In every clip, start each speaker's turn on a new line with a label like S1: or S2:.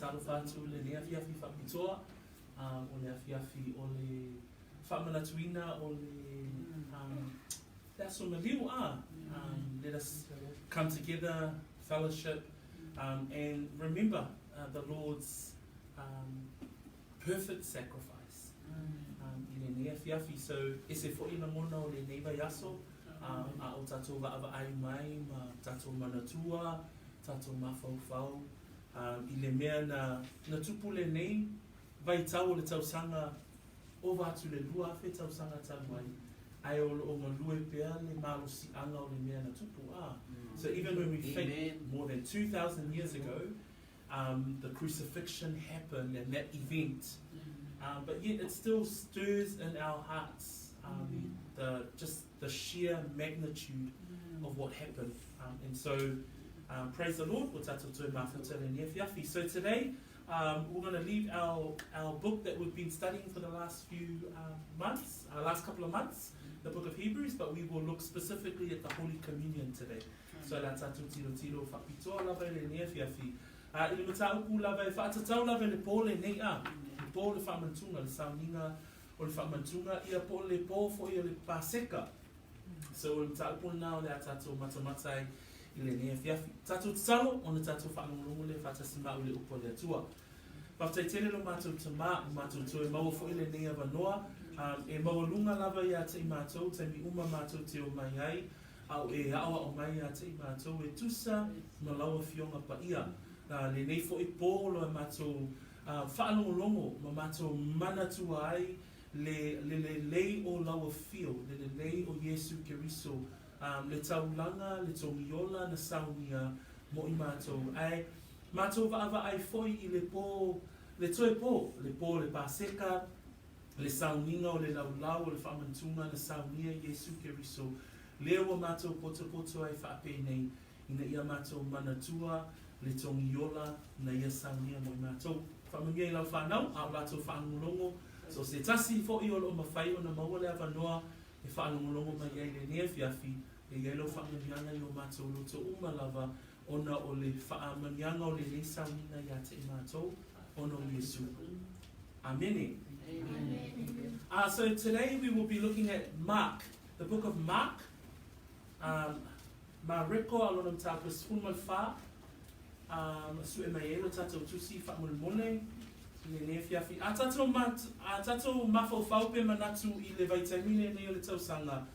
S1: faatalofa atu i lenei afiafi faapitoa, o le afiafi o le faamanatuina o le, le aso maliu a. Let us come together, fellowship, and remember the Lord's perfect sacrifice i lenei afiafi. So, ese foi lagona o lenei vaiaso, a o tatou vaavaai mai ma tatou manatua, tatou mafaufau i le mea na na tupu lenei vaitau o le tausaga ova atu i le 2000 tausaga talu ai, ae o lo o galue pea le malosiaga o le mea na tupu. A. So even when we think more than 2000 years ago, um, the crucifixion happened and that event, um, but yet it still stirs in our hearts um, the just the sheer magnitude of what happened. Um, and so, um, praise the Lord. Ua tatou toe mafuta lenei afiafi. So today, um, we're going to leave our, our book that we've been studying for the last few um, months, uh, last couple of months, the book of Hebrews, but we will look specifically at the Holy Communion today. So la tatou tilotilo faapitoa lava i lenei afiafi. A i le mataupu lava e faatatau lava i le pō lenei a, le pō o le faamantuga, le sauniga o le faamantuga, ia po o le pō foi o le Paseka. So o le mataupu lena o le a tatou matamata ai i lenei afiafi. Tatou tatalo ona tatou faalogologo lea faatasi ma au i le upu a le Atua. Faafetai tele lo matou Tamā, ua matou toe maua foi lenei avanoa, um, e maualuga lava ia te i matou, taimi uma matou te o mai ai, a o e aʻoaʻo mai ia te i matou e tusa ma lau Afioga paia. Uh, lenei foi pō lo e matou uh, faalogologo ma matou manatua ai le, le lelei o lau afio, le lelei o Iesu Keriso, um, le taulaga, le togiola na saunia mo i matou. Ae matou vaavaai foi i le pō, le toe pō, le pō le Paseka, le sauniga o le laulau o le faamantuga na saunia i Iesu Keriso, lea ua matou potopoto ai faapenei, ina ia matou manatua le togiola na ia saunia mo i matou. Faamanuia i lau fanau, a o latou faalogologo, so o se tasi foi o lo o mafai ona maua le avanoa e faalogologo mai ai i lenei afiafi, e i ai lau faamanuiaga i o matou loto uma lava ona o le faamanuiaga o lenei sauniga ia te i matou, ona o Iesu. Amene. Uh, so today we will be looking at Mark, the book of Mark. Um, Mareko a lona mataupu e 14, um, sue mai ai lo tatou tusi faamolemole i lenei afiafi. A tatou, mat, a tatou mafaufau pe manatu i le vaitaimi lenei o le tausaga,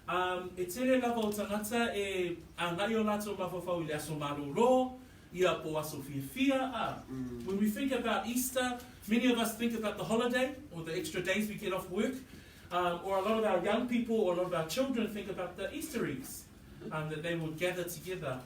S1: um, e tele lava o tagata e agai o latou mafaufau i le aso malōlō, ia po aso fiafia, a. When we think about Easter, many of us think about the holiday or the extra days we get off work, um, or a lot of our young people or a lot of our children think about the Easter eggs um, that they will gather together.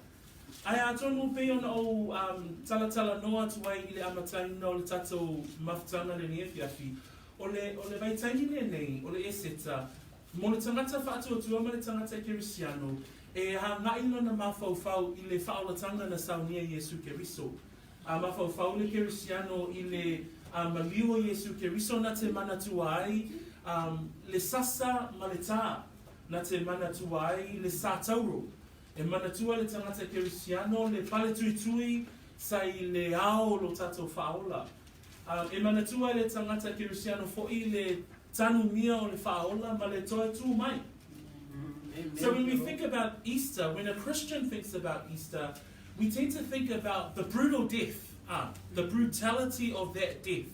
S1: Ae atonu pei ona ou um, talatalanoa atu ai i le amataina o le tatou mafutaga lenei afiafi, o le, o le vaitaimi lenei, o le Eseta, mo le tagata faatuatua ma le tagata kerisiano, e agai lona mafaufau i le faaolataga na saunia e Iesu Keriso. A mafaufau le kerisiano i le a maliu o Iesu Keriso na te manatua ai um, le sasa ma le tā, na te manatua ai le sātauro. E manatua le tagata kerisiano le paletuitui sa i le ao o lo tatou faaola. Um, e manatua le tagata kerisiano foi le tanumia o le faaola ma le toe tū mai. So when we think about Easter, when a Christian thinks about Easter, we tend to think about the brutal death, uh, the brutality of that death,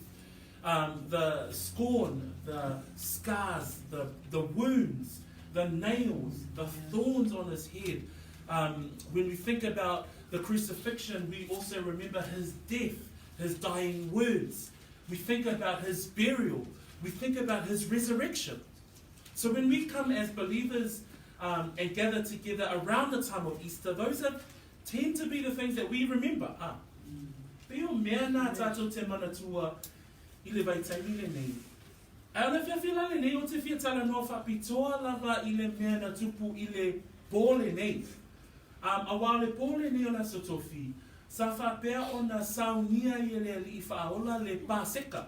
S1: um, the scorn, the scars, the, the wounds, the nails, the thorns on his head. Um, when we think about the crucifixion, we also remember his death, his dying words. We think about his burial. We think about his resurrection. So when we come as believers um, and gather together around the time of Easter, those are, tend to be the things that we remember. Ah. Pei o mea nā tātou te manatua i le vaitaimi lenei. Ae o le afiafi la lenei o te fia talanoa faapitoa lava i le mea na tupu i le pō lenei. Um, auā o le pō lenei o le Aso Tofi, sa faapea ona saunia i e le Alii Faaola le Paseka.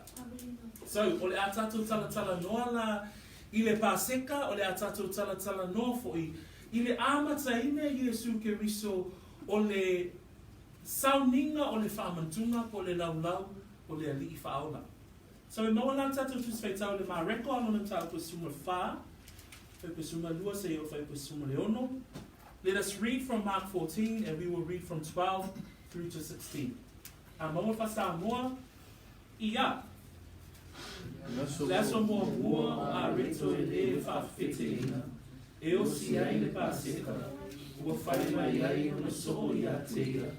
S1: So, o le a tatou talatalanoa la i le Paseka, o le a tatou talatalanoa foi i le amataina e Iesu Keriso o le. Sauniga o le Faamantuga po o le Laulau o le Alii Faaola. So e maua la le tatou Tusi Faitau i le Mareko a lona mataupu e 14, fuaiupu e 12 seia oo i le fuaiupu e 16. Let us read from Mark 14 and we will read from 12 through to 16. A maua le faa-Samoa, Ia le aso muamua o Areto e lē faafeteina, e osi ai le Paseka, ua fai mai ai ona soo iā te ia,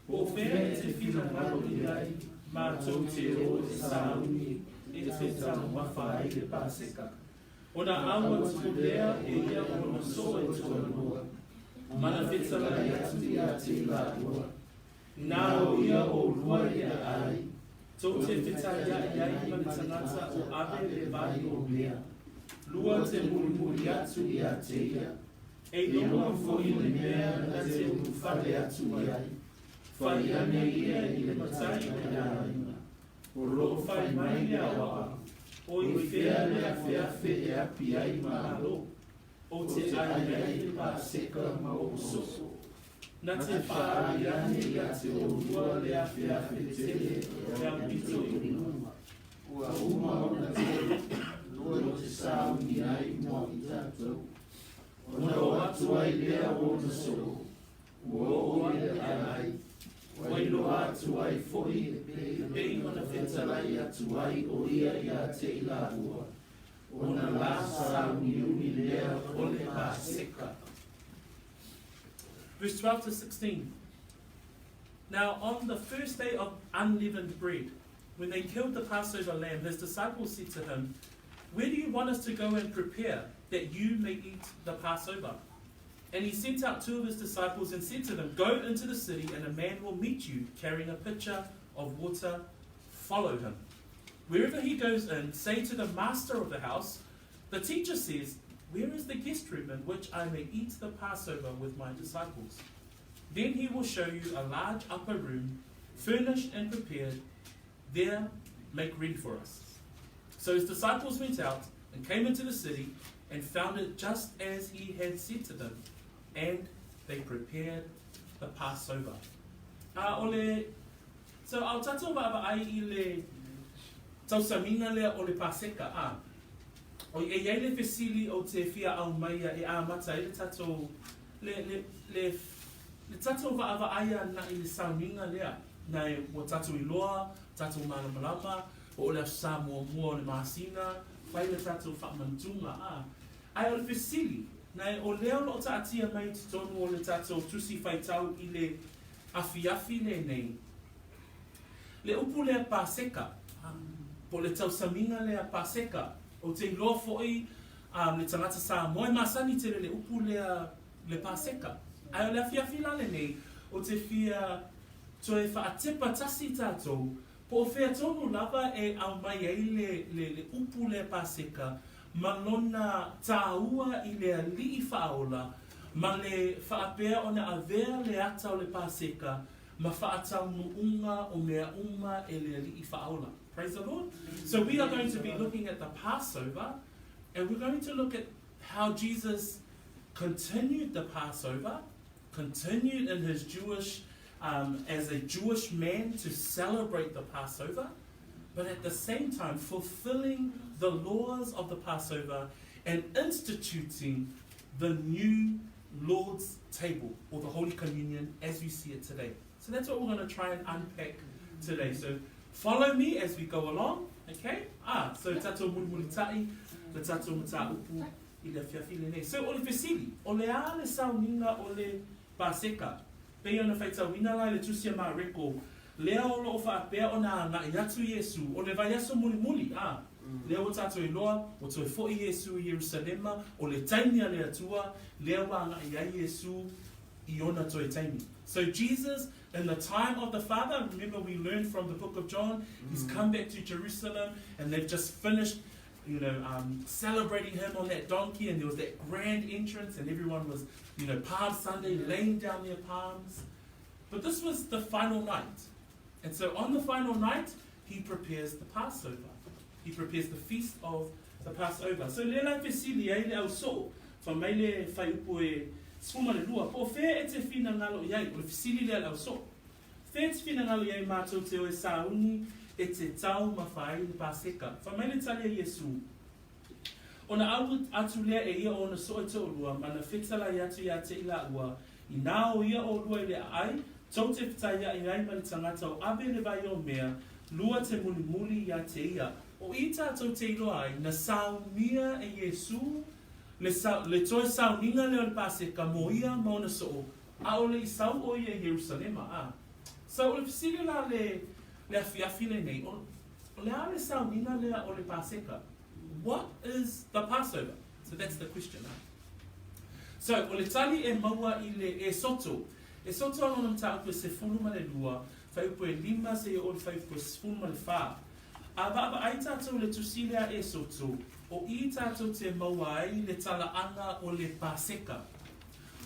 S1: Po o fea e te finagalo i ai, matou te o e sauni e te taumafa ai le Paseka. Ona au atu lea e ia o ona soo e toalua, ma na fetalai atu iā te lāua, Na o ia o lua i le aai, tou te fetaiaʻi ai ma le tagata o ave le vai o mea. Lua te mulimuli atu iā te ia, e iloa foi le mea na te ulufale atu i ai. Fai ane ia i le matai o le aiga. O lo o fai mai le aoao, o i fea le afeafe e api ai malo, ou te ai ai le Paseka ma ou soo. Na te whaari ane ia te olua le afeafe tele o le aupito i luga.
S2: Ua uma ona tele lua te sauni ai mo i tatou. Ona o atu ai lea o ona soo, ua oo i le aai, ua iloa atu ai foi e pei ona fetalai atu ai o ia ia te i lāua, ona la sauniuni lea o le Paseka.
S1: Verse 12 to 16. Now, on the first day of unleavened bread, when they killed the Passover lamb, his disciples said to him, Where do you want us to go and prepare that you may eat the Passover? And he sent out two of his disciples and said to them, Go into the city, and a man will meet you carrying a pitcher of water. Follow him. Wherever he goes in, say to the master of the house, The teacher says, Where is the guest room in which I may eat the Passover with my disciples? Then he will show you a large upper room, furnished and prepared. There, make ready for us. So his disciples went out and came into the city and found it just as he had said to them, and they prepared the Passover. A o le, so a o tatou vaavaai i le tausamiga lea o le Paseka, a, oi e i ai le fesili ou te fia aumaia e amata ai le tatou, le, le, le, le tatou vaavaai anaʻi i le sauniga lea, na e ua tatou iloa, tatou malamalama, o le Aso Sa muamua o le masina, fai le tatou faamanatuga, a. Ae o le fesili, na e o lea o lo o taatia mai i totonu o le tatou Tusi Faitau i le afiafi lenei, le upu lea Paseka, po o le tausamiga lea Paseka, ou te iloa foi le tagata Samoa e masani tele le upu lea le Paseka. Ae o le afiafi la lenei, ou te fia toe faatepa tasi tatou, po o fea tonu lava e aumai ai le, le, le upu lea Paseka ma lona tāua i le Alii Faaola ma le faapea ona avea le ata o le Paseka ma faataunuuga o mea uma e le Alii Faaola. Praise the Lord. So we are going to be looking at the Passover and we're going to look at how Jesus continued the Passover, continued in his Jewish, as a Jewish man to celebrate the Passover, but at the same time fulfilling the laws of the Passover and instituting the new Lord's table or the Holy Communion as we see it today. So that's what we're going to try and unpack today. So follow me as we go along. Okay? Ah, so tatou mulimulitaʻi le tatou mataupu i le afiafi lenei. So o le fesili, o le a le sauniga o le Paseka? Pei ona faitauina la i le Tusi a Mareko, lea o lo o faapea ona agaʻi atu Iesu, o le vaiaso mulimuli, a, lea ua tatou iloa, ua toe foʻi Iesu i Ierusalema, o le taimi a le Atua, lea ua agaʻi ai Iesu i ona toe taimi. So Jesus, in the time of the Father, remember we learned from the book of John, he's come back to Jerusalem and they've just finished you know, celebrating him on that donkey, and there was that grand entrance, and everyone was, you know, Palm Sunday, laying down their palms. But this was the final night. And so on the final night, he prepares the Passover. He prepares the feast of the Passover. So le la fesili ai le au soo, fa mai le whaiupu e 12, po o fea e te finagalo i ai, o le fesili lea le au soo. Fea te finagalo i ai matou te o e sauni e te taumafa ai le Paseka? Fai mai le tali a Iesu, Ona au atu lea e ia o ona soo e toalua, ma na fetalai atu ia te i laua, Inā o ia olua i le aai, tou te fetaiaʻi ai ma le tagata o ave le vai o mea, lua te mulimuli ia te ia. O i tatou te iloa ai, na saunia e Iesū le, le toe sauniga lea o le Paseka mo ia ma ona soo, ʻaʻole i sau ʻo ia i Ierusalema, a. So, o le fesili la le, le afiafi lenei, o, o le a le sauniga lea o le Paseka? What is the Passover? So that's the question, a. So, o le tali e maua i le Esoto. Esoto a lona mataupu e 12, fuaiupu e 5 seia oo i le fuaiupu e 14. A vaavaai tatou i le tusi lea Esoto, o i tatou te maua ai le talaaga o le Paseka.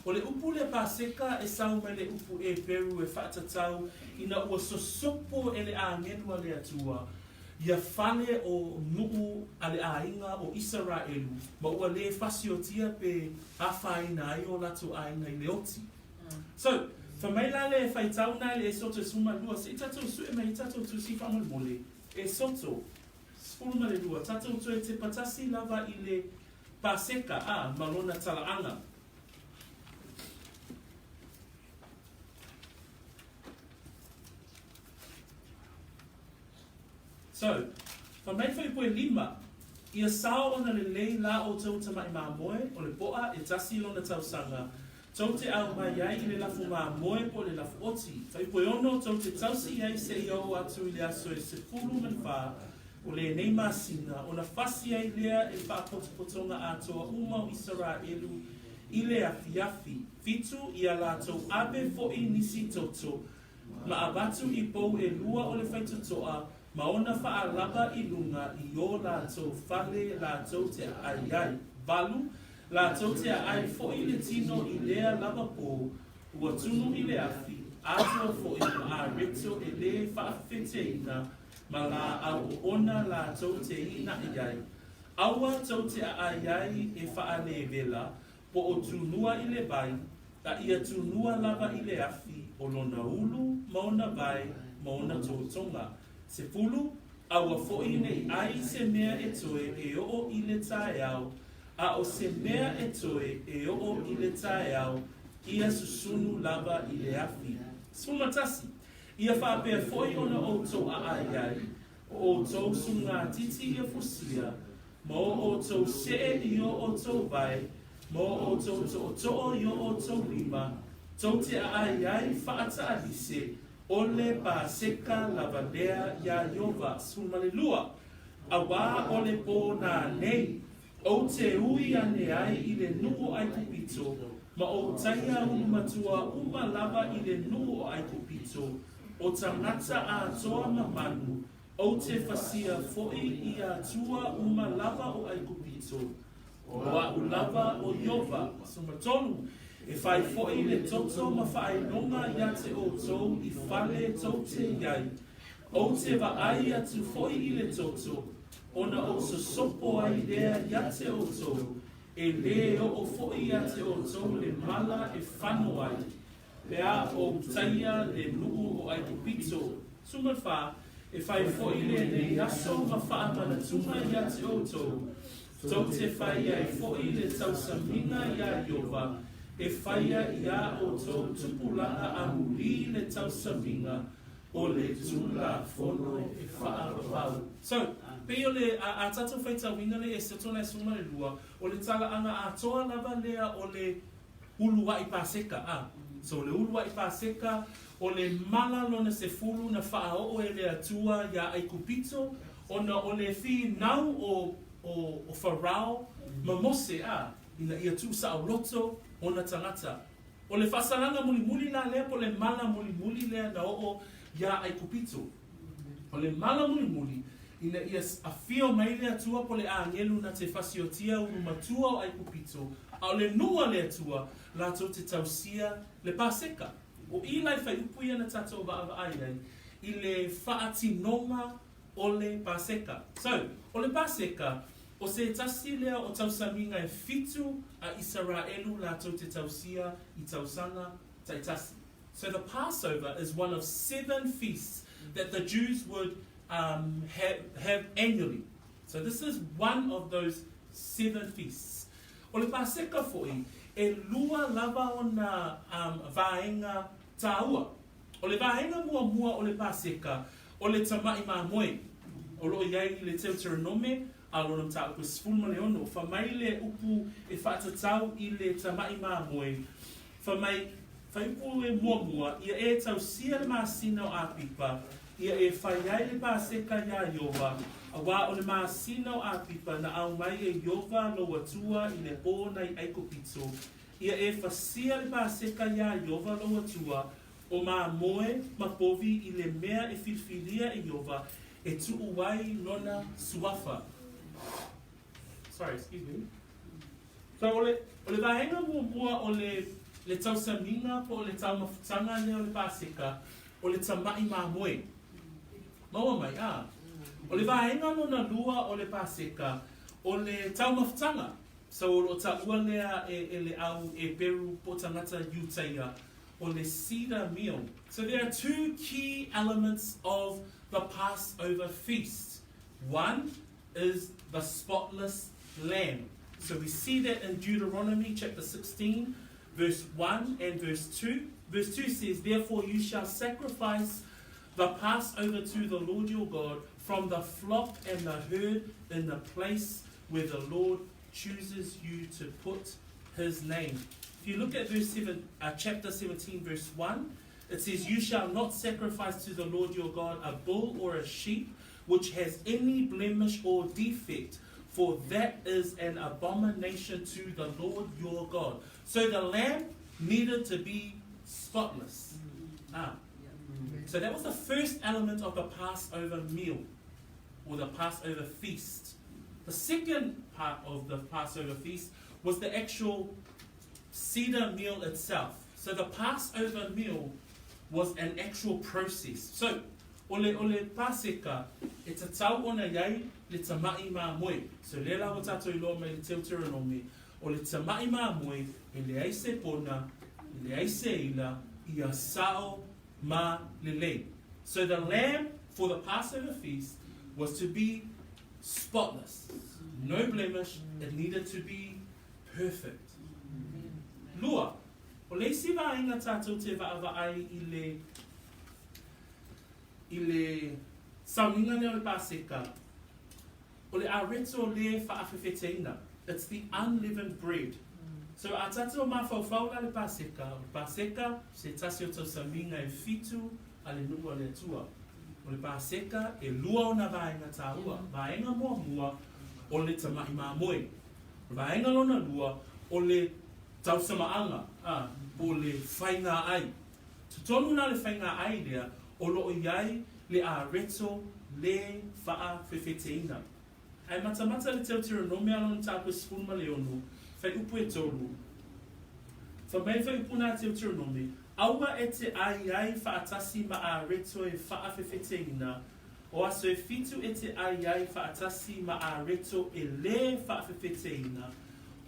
S1: O le upu le Paseka e sau mai le upu Eperu e faatatau ina ua sosopo e le agelu a le Atua ia fale o nuu a le aiga o Isaraelu ma ua le fasiotia pe afaina ai o latou aiga i le oti. So, fai mai la le faitau na i le Esoto 12, se i tatou sue mai ai tatou tusi faamolemole. Esoto 12, tatou toe tepa tasi lava i le Paseka, a, ma lona talaaga. So, fai mai fuaipue lima, Ia sao ona lelei la outou tamaʻi mamoe, o le poʻa e tasi lona tausaga, tou te ʻau mai ai i le lafu mamoe po o le lafu oti. Fuaipue ono, tou te tausi i ai seia oo atu i le aso e 14 o lenei masina, ona fasi ai lea e le faapotopotoga atoa uma o Isaraelu i le afiafi. Fitu, ia latou ave foʻi nisi toto ma avatu i pou elua o le faitotoa ma ona faalaba i luga i o latou fale latou te aai ai. Valu, latou te aai foʻi le tino i lea lava po, ua tunu i le afi, atoa foʻi ma areto e le faafefeteina ma laau oona latou te inaʻi ai. Aua tou te aai ai e faalevela, po o tunua i le vai, a ia tunua lava i le afi o lona ulu ma ona vae ma ona totoga. Sefulu, aua foʻi ne i ʻai se mea e toe e oo i le taeao, a o se mea e toe e oo i le taeao, ia susunu lava i le afi. 11, ia faapea foʻi ona outou aai ai, o outou sulugatiti ia fusia, Ma o outou see i o outou vae, ma o outou tootoo i o outou lima, tou te aai ai faataalise, o le Paseka lava lea iā Ieova. 12, Auā o le pō nanei, ou te ui ane ai i le nuu o Aikupito, ma ou taia ulumatua uma lava i le nuu o Aikupito, o tagata atoa ma manu, Ou te fasia foʻi i Atua uma lava o ʻAigupito, o aʻu lava o Ieova. 13, E fai foʻi le toto ma faailoga ia te outou i fale tou te i ai. Ou te vaai atu foʻi i le toto, ona ou sosopo ai lea ia te outou, e lē oo foʻi ia te outou le mala e fano ai. Pe a ou taia le nuu o ʻAigupito. 14, E fai foʻi lenei aso ma faamanatuga ia te outou, tou te fai ai foʻi le tausamiga iā Ieova, e faia iā outou tupulaga amulī le tausamiga o le Tulafono e faavavau. So, pei o le, a, a tatou faitauina le Esetona e 12, o le talaaga atoa lava lea o le uluaʻi Paseka, a. So, o le uluaʻi Paseka, o le mala lona sefulu na faaoo e le Atua iā ʻAigupito, ona o le finau o, o, o Farao ma Mose, a, ina ia tuusaoloto ona tagata. O le faasalaga mulimuli la lea po o le mala mulimuli lea na oo iā ʻAigupito. O le mala mulimuli, ina ia afio mai le Atua po o le agelu na te fasiotia ulu matua o ʻAigupito, a o le nuu a le Atua, latou te tausia le Paseka. O i la i faiupu ia na tatou vaavaai ai i le faatinoga o le Paseka. So, o le Paseka, o se tasi lea o tausamiga e fitu a Isaraelu latou te tausia i tausaga taitasi. So the Passover is one of seven feasts that the Jews would have annually. So this is one of those seven feasts. O le Paseka fo'i, e lua lava ona vaega tāua. O le vaega muamua o le Paseka, o le tama'i mamoe. O lo o i ai i le Teuteronome, a lona mataupu e 16, fai mai le upu e faatatau i le tama'i mamoe, fai mai, Fuaiupu e muamua, ia e tausia le masina o Apipa, ia e fai ai le Paseka iā Ieova, auā o le masina o Apipa na aumai e Ieova lou Atua i le pō nai Aikupito, ia e fasia le Paseka iā Ieova lou Atua, o mamoe ma povi i le mea e filifilia e Ieova e tuu ai lona suafa. Sorry, excuse me. So o le, o le vaega muamua o le, le tausamiga po o le taumafutaga lea o le Paseka, o le tama'i mamoe. Maua mai, a? O le vaega lona lua o le Paseka, o le taumafutaga. So o lo o taua lea e, e le au Eperu po o tagata Iutaia, o le Seder meal. So there are two key elements of the Passover feast. One is the spotless lamb. So we see that in Deuteronomy chapter 16, verse 1 and verse 2. Verse 2 says, Therefore you shall sacrifice the Passover to the Lord your God from the flock and the herd in the place where the Lord chooses you to put his name. If you look at verse 7, chapter 17, verse 1, it says, You shall not sacrifice to the Lord your God a bull or a sheep which has any blemish or defect, for that is an abomination to the Lord your God. So the lamb needed to be spotless. Ah. So that was the first element of the Passover meal or the Passover feast. The second part of the Passover feast was the actual Seder meal itself. So the Passover meal was an actual process. So, o le, o le Paseka, e tatau ona i ai le tama'i mamoe. So lea la ua tatou iloa mai le Teuteronome, o le tama'i mamoe e leai se pona, e leai se ila, ia sao ma lelei. So the lamb for the Passover feast was to be spotless, no blemish, it needed to be perfect. Lua, o le isi vaega tatou te vaavaai i le i le sauniga lea o le Paseka, o le areto le faafefeteina, it's the unleavened bread. So a tatou mafaufau la le Paseka, o le Paseka se tasi o tausamiga e fitu a le nuu a le Atua. O le Paseka e lua ona vaega taua, vaega muamua o le tama'i mamoe. O le vaega lona lua o le tausamaaga, a, po o le faiga ai. Totonu la le faiga ai lea o lo o i ai le areto le faafefeteina. Ae matamata le Teuteronome a lona tāpue 16, whaiupu e tolu. Wha mai whaiupu nā Teuteronome, Aua e te ai ai whaatasi ma areto e faafefeteina, o aso e fitu e te ai ai faatasi ma areto e le faafefeteina,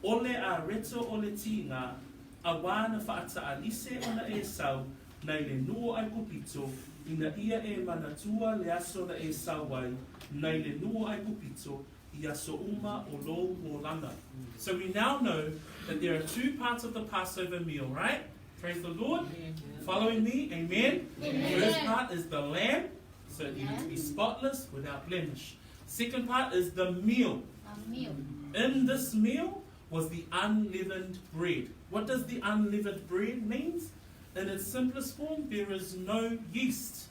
S1: o le areto o le tiga, auā na faataalise ona Esau nai le nuu o Aikupito, ina ia e manatua le aso na Esau ai nai le nuu o Aikupito i aso uma o lou olaga. So we now know that there are two parts of the Passover meal, right? Praise the Lord. Following me? Amen. Amen. First part is the lamb, so it needed to be spotless, without blemish. Second part is the meal.
S3: A meal.
S1: In this meal was the unleavened bread. What does the unleavened bread means? In its simplest form, there is no yeast.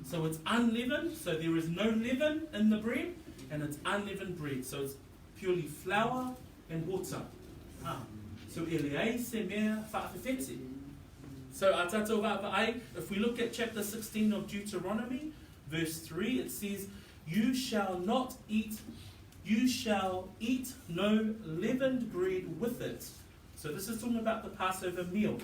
S1: So it's unleavened, so there is no leaven in the bread, and it's unleavened bread. So it's purely flour and water. Ah. So e leai se mea faafefete. So a tatou vaavaai, if we look at chapter 16 of Deuteronomy, verse 3, it says, You shall not eat, you shall eat no leavened bread with it. So this is talking about the Passover meal.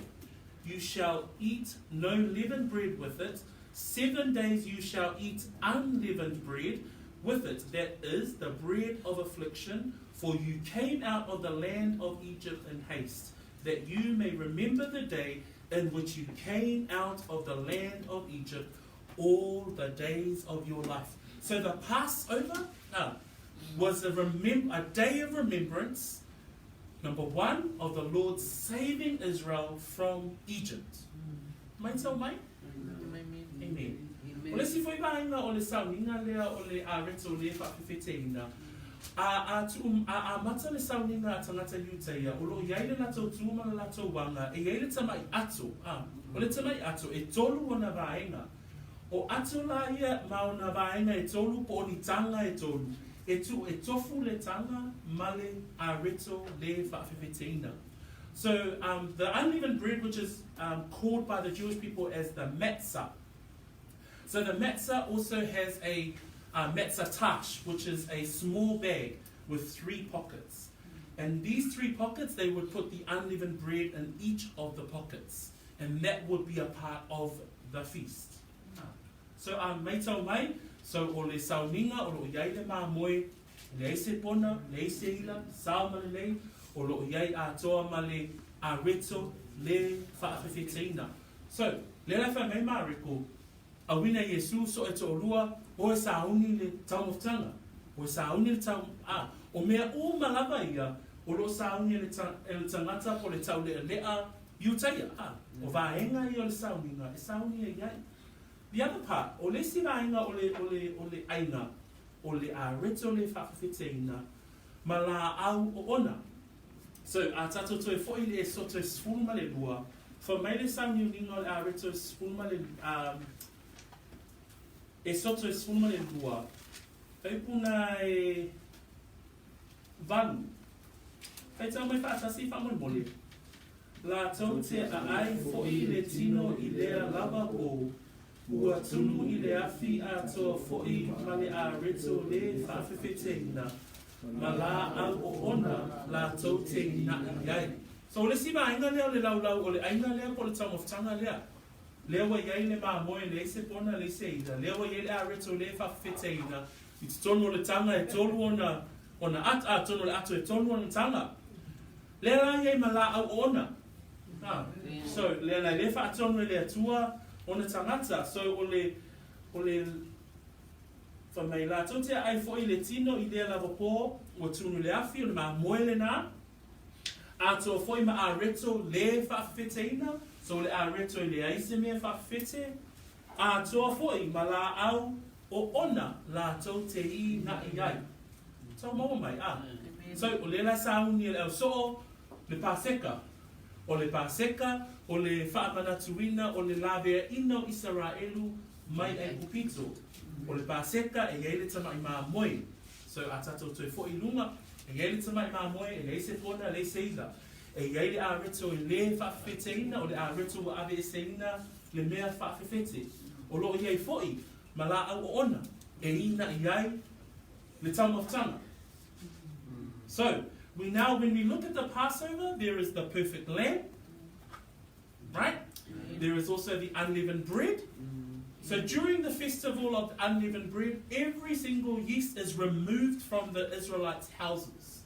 S1: You shall eat no leavened bread with it. 7 days you shall eat unleavened bread with it. That is the bread of affliction, for you came out of the land of Egypt in haste, that you may remember the day in which you came out of the land of Egypt all the days of your life. So the Passover uh, was a, remem- a day of remembrance, number one, of the Lord saving Israel from Egypt. Mai tau mai? Amen. O le isi foi vaega o le sauniga lea o le areto le faafefeteina, a, a, tuu, a amata le sauniga a tagata Iutaia, o lo o i ai le latou tu ma le latou aga, e i ai le tama'i ato, a, o le tama'i ato, e tolu ona vaega. O ato la ia ma ona vaega e tolu po o ni taga e tolu, e tuu e tofu le taga ma le areto le faafefeteina. So, um, the unleavened bread, which is um, called by the Jewish people as the matzah. So the matzah also has a uh, matzah tash, which is a small bag with three pockets. And these three pockets, they would put the unleavened bread in each of the pockets. And that would be a part of the feast. So a um, matau mai, so o le sauniga o lo o i ai le mamoe, leai se pona, leai se ila, sao ma lelei, o lo o i ai atoa ma le areto le faafefeteina. So, lea la e fai mai Mareko, auina Iesu so e toalua, o e sauni le taumafataga, o e sauni le tau, a, o mea uma lava ia o lo o sauni e le, ta, e le tagata po o le taulealea Iutaia, a, o vaega ia o le sauniga e sauni ai ai. The other part, o le isi vaega o le, o le, o le aiga, o le areto le faafefeteina ma laau oona. So, a tatou toe foi i le Esoto 12, fai mai le sauniuniga o le areto 10 ma le, um, Esoto 12, faipuna e valu. Faitau mai faatasi faamolemole. Latou te aai foi le tino i lea lava po, ua tunu i le afi atoa foi ma le areto le faafefeteina, ma laau oona latou te ina'i ai. So o le isi vaega lea o le laulau o le aiga lea po o le taumafataga lea. Lea ua i ai le mamoe, leai se pona, leai se ila. Lea ua i ai le areto le faafefeteina i totonu o le taga e tolu ona ona ata, atonu o le ato e tolu ona taga. Lea la i ai ma laau oona. Ha. So, lea la e le faatonu e le Atua ona tagata. So, o le, o le, fai mai latou te aai foi le tino i lea lava pō, ua tunu le afi, o le mamoe lenā, atoa foi ma areto le faafefeteina, so o le areto e leai se mea faafefete, atoa foi ma laau oona latou te ina'i ai. Tau maua mai, a. So, o lea la e sauni e le ausoo le Paseka. O le Paseka, o le faamanatuina o le laveaina o Isaraelu mai Aikupito. O le Paseka e i ai le tama'i mamoe. So, a tatou toe foi i luga, e i ai le tama'i mamoe, e leai se pona, leai se ila. E i ai le areto e le faafefeteina, o le areto ua aveeseina le mea faafefete. O lo o i ai foi ma laau oona e ina'i ai le taumafataga. So, we now, when we look at the Passover, there is the perfect lamb, right? There is also the unleavened bread. So during the festival of unleavened bread, every single yeast is removed from the Israelites' houses.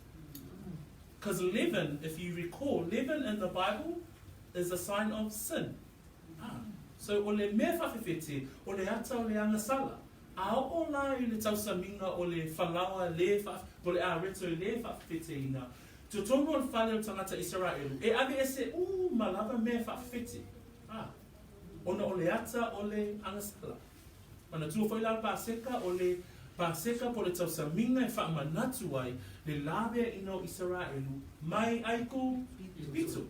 S1: Because leaven, if you recall, leaven in the Bible is a sign of sin. Ah. So o le mea faafefete, o le ata o le agasala. A oo la i le tausamiga o le falaoa le faa, po o le areto e le faafefeteina, totonu o le fale o tagata Isaraelu, e aveese uma lava mea faafefete, a, ona o le ata o le agasala. Manatua foi la le Paseka, o le Paseka po o le tausamiga e faamanatu ai le laveaina o Isaraelu mai Aikupito.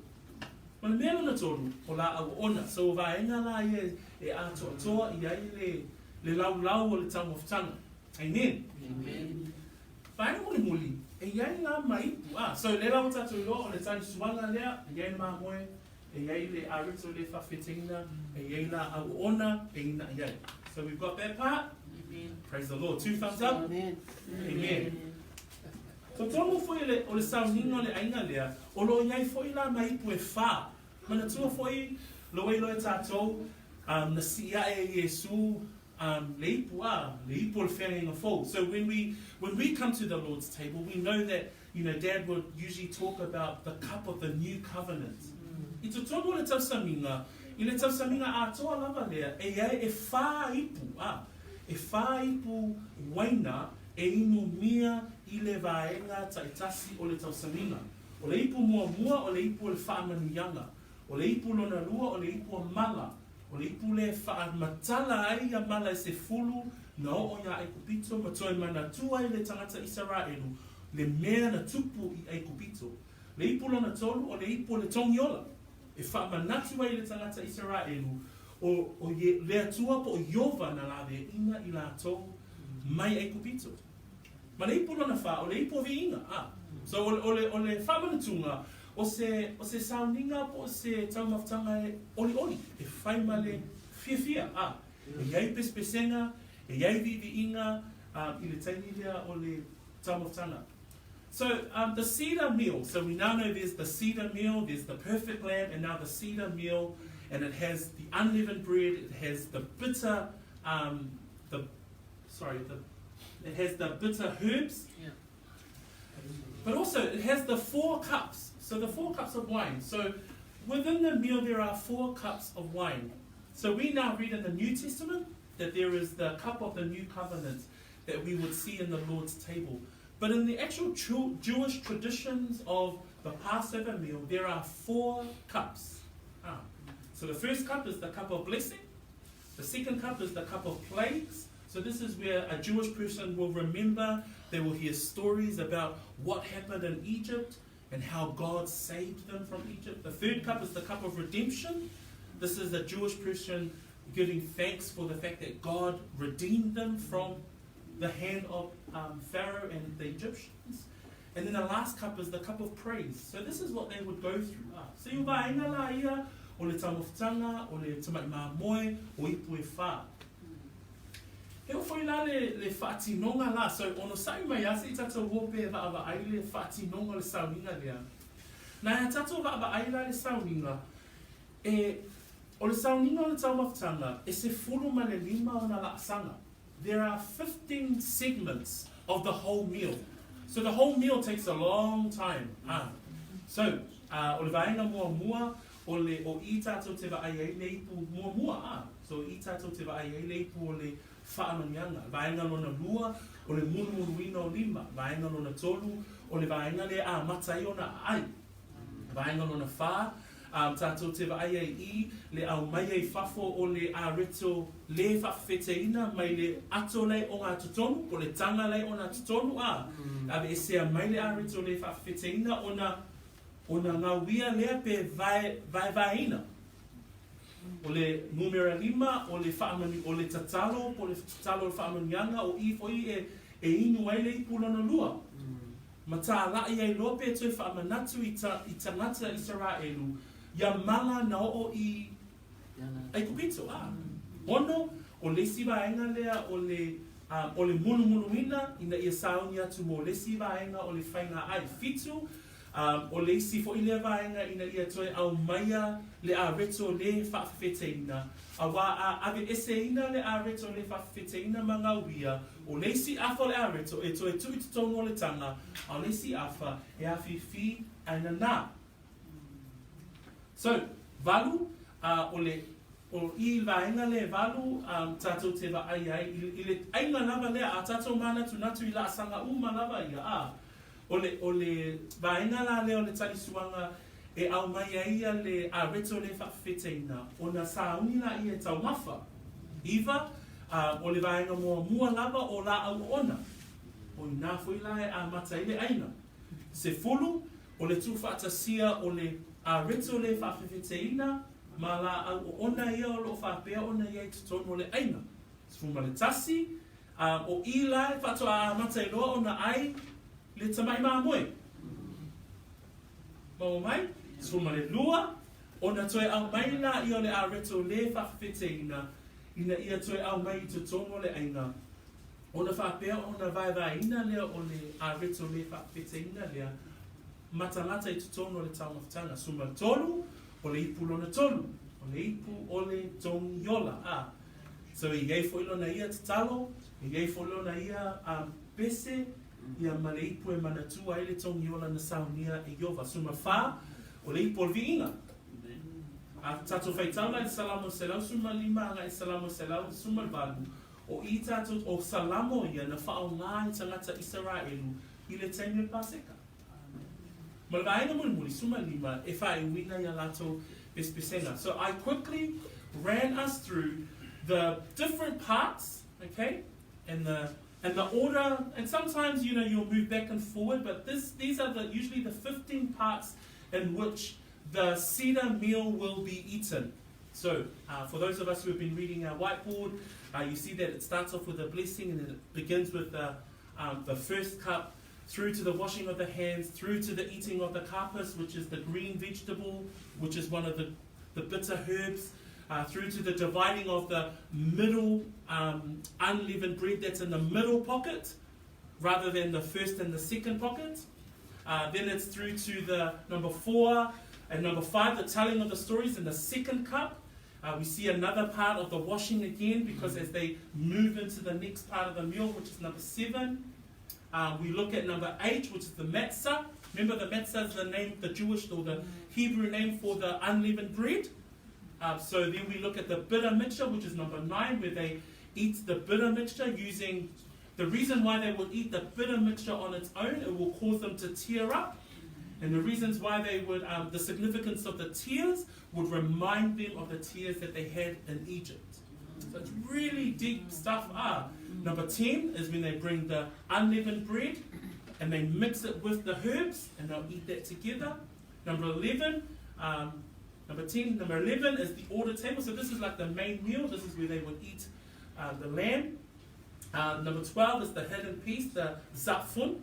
S1: O le mea lona tolu, o laau oona. So o vaega la ia e atoatoa i ai le le laulau o le taumafataga. Amen. Amen. Vaega mulimuli, e i ai la ma ipu. Ah, so lea la ua tatou iloa o le tanisuaga lea, e i ai le mamoe, e i ai le areto le faafeteina, e i ai laau oona e ina'i ai. So we've got that part. Amen. Praise the Lord. Two thumbs up. Amen. Amen. Totonu foi o le, o le sauniga o le aiga lea, o lo o i ai foi la ma ipu e fa. Manatua foi lo e iloa e tatou, um, na sii ae e Iesu um, le ipu, a, le ipu o le feagaiga fou. So when we, when we come to the Lord's table, we know that, you know, Dad would usually talk about the cup of the new covenant. I totonu o le tausamiga, i le tausamiga atoa lava lea, e i ai e whā ipu, a, e whā ipu waina e inumia i le vaega ta'itasi o le tausamiga. O le ipu muamua o le ipu o le fa'amanuiaga. O le ipu lona lua o le ipu o mala. O le ipu lea e fa'amatala ai ia mala e sefulu na o'o iā Aikupito ma toe manatua ai le tagata Isaraelu le mea na tupu i Aikupito. Le ipu lona tolu o le ipu o le togiola e fa'amanatu ai le tagata Isaraelu o o le Atua po o Ieova na laveaina i latou mai Aikupito. Ma le ipu lona fa, o le ipu o viiga. A. So o le, o le, o le faamanatuga, o se, o se sauniga po o se taumafataga e olioli, e fai ma le fiafia. A. E i ai pesepesega, e i ai viiviiga, um, i le taimi lea o le taumafataga. So um, the Seder meal, so we now know there's the Seder meal, there's the perfect lamb, and now the Seder meal, and it has the unleavened bread, it has the bitter, um, the, sorry, the it has the bitter herbs.
S3: Yeah.
S1: But also, it has the four cups. So the four cups of wine. So within the meal, there are four cups of wine. So we now read in the New Testament that there is the cup of the new covenant that we would see in the Lord's table. But in the actual Jewish traditions of the Passover meal, there are four cups. Ah. So the first cup is the cup of blessing. The second cup is the cup of plagues. So this is where a Jewish person will remember, they will hear stories about what happened in Egypt and how God saved them from Egypt. The third cup is the cup of redemption. This is a Jewish person giving thanks for the fact that God redeemed them from the hand of um, Pharaoh and the Egyptians. And then the last cup is the cup of praise. So this is what they would go through. Ah, so i vaenga la ia o le taumafataga, o le tama'i mamoe, o ipu e whā. He oo foi la le, le fa'atinoga la, so onosa'i mai a se'i tatou o pe va'ava'ai le fa'atinoga o le sauniga lea. Na iā tatou va'ava'ai la le sauniga, e, o le sauniga o le taumafataga, e 15 ona la'asaga. There are 15 segments of the whole meal. So the whole meal takes a long time. Ah. So, uh, o le vaega muamua, o le, o i tatou te vaai ai le ipu muamua, ah. So, i tatou te vaai ai le ipu o le faamanuiaga. Vaega lona lua, o le mulumuluina o lima. Vaega lona tolu, o le vaega lea e amata ai ona aai. Vaega lona fa, um, tatou te vaai ai i le aumaia i fafo o le areto le faafefeteina mai le ato lea o ngā totonu, po le taga lea o ngā totonu, ā, aveesea mai le areto le faafefeteina ona, ona gauia lea pe vae, vaevaeina. O le numera lima, o le faamanu, o le tatalo, po o le tatalo o le faamanuiaga, o i foi e, e inu ai le ipu lona lua. Ma tāla'i ai loa pe toe faamanatu i ta, i tagata Isaraelu, ia mala na oo i Aikupito. A, ono, o le isi vaega lea o le, um, o le mulumuluina ina ia sauni atu mo le isi vaega o le faiga ai. Fitu, um, o le isi foi lea vaega ina ia toe aumaia le areto le faafefeteina, auā a aveeseina le areto le faafefeteina ma gauia, O le isi afa o le areto e toe tuu i totonu o le taga, a o le isi afa e afifi ae nanā. So, valu, a, o le, o i vaega lea e valu, a, tatou te vaai ai i, i le aiga lava lea, a tatou manatunatu i laasaga uma lava ia, a, o le, o le vaega la lea o le talisuaga e aumai ai ia le areto lea e faafefeteina, ona sauni laia e taumafa. Iva, a, o le vaega muamua lava o laau oona. O inā foi la e amata ai le aiga. Sefulu, o le tuufaatasia o le areto lea e faafefeteina ma laau oona ia o loo faapea ona i ai i totonu o le aiga. 11, a, o i la e faatoa amata ai loa ona ai le tama'i mamoe. Maua mai? 12, ona toe aumai laia o le areto lē faafefeteina, ina ia toe aumai i totonu o le aiga, ona faapea ona vaevaeina lea o le areto lē faafefeteina lea ma tagata i totonu o le taumafataga. 13, o le ipu lona tolu, o le ipu o le togiola, a. So e i ai foi lona ia tatalo, e i ai foi lona ia um, pese, ia ma le ipu e manatua ai le togiola na saunia e Ieova. 14, o le ipu o le viiga. A tatou faitau la i le Salamo 115 agai i le Salamo 118, o i tatou, o Salamo ia na faaaoga e tagata Isaraelu i le taimi o le Paseka. Ma le vaega mulimuli, 15, e faaiuina i a latou pesepesega. So I quickly ran us through the different parts, okay, and the and the order, and sometimes you know you'll move back and forward, but this these are the usually the 15 parts in which the Seder meal will be eaten. So, for those of us who have been reading our whiteboard, you see that it starts off with a blessing and then it begins with the first cup, through to the washing of the hands, through to the eating of the karpas, which is the green vegetable, which is one of the bitter herbs, through to the dividing of the middle unleavened bread that's in the middle pocket, rather than the first and the second pocket. Then it's through to the number 4 and number 5, the telling of the stories in the second cup. We see another part of the washing again, because as they move into the next part of the meal, which is number 7, we look at number 8, which is the matzah. Remember, the matzah is the name, the Jewish or the Hebrew name for the unleavened bread. So then we look at the bitter mixture, which is number 9, where they eat the bitter mixture using... The reason why they would eat the bitter mixture on its own, it will cause them to tear up. And the reasons why they would, the significance of the tears would remind them of the tears that they had in Egypt. So it's really deep stuff. Number 10 is when they bring the unleavened bread and they mix it with the herbs and they'll eat that together. Number 11, number 11 is the order table. So this is like the main meal. This is where they would eat the lamb. Number 12 is the hidden piece, the zafun.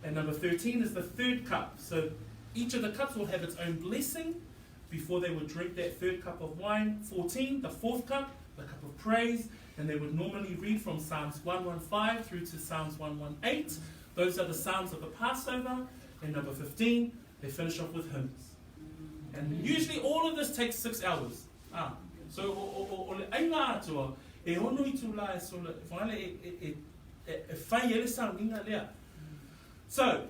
S1: And number 13 is the third cup. So each of the cups will have its own blessing before they would drink that third cup of wine. 14, the fourth cup, the cup of praise. And they would normally read from Psalms 115 through to Psalms 118. Those are the Psalms of the Passover. And number 15, they finish off with hymns. And usually all of this takes 6 hours. So o le ainga atua, e ono i tū la e sola, whangale e whai ele sauniga lea. So,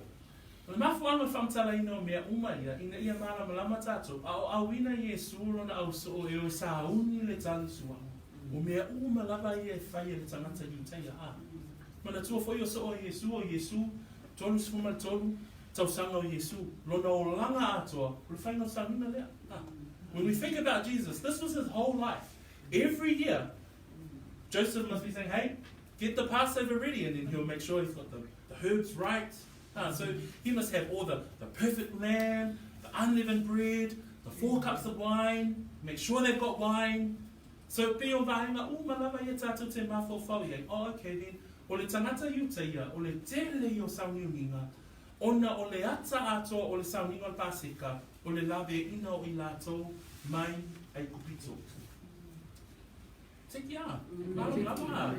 S1: o le mafuanga o le faamatalaina o mea uma ia, ina ia malamalama tatou, a o auina Iesu lona ausoo e o e sauni le talisuaga. O mea uma lava ia e fai e le tagata Iutaia a. Manatua foi o soo o Iesu, o Iesu, 33 tausaga o Iesu, lona olaga atoa, o le faiga o sauniga lea. When we think about Jesus, this was his whole life. Every year, Joseph must be saying, hey, get the Passover ready, and then he'll make sure he's got the herbs right. So he must have all the perfect lamb, the unleavened bread, the 4 cups of wine, make sure they've got wine. So pe o vaenga uma lava ia tātou te mawhawhau ia. Oh, okay then. O le tangata Iutaia, o le tele i o sauniuniga, ona o le ata atoa o le sauniga o le Paseka, o le lave ina o i lātou mai ai kupito. Te kia. Lava.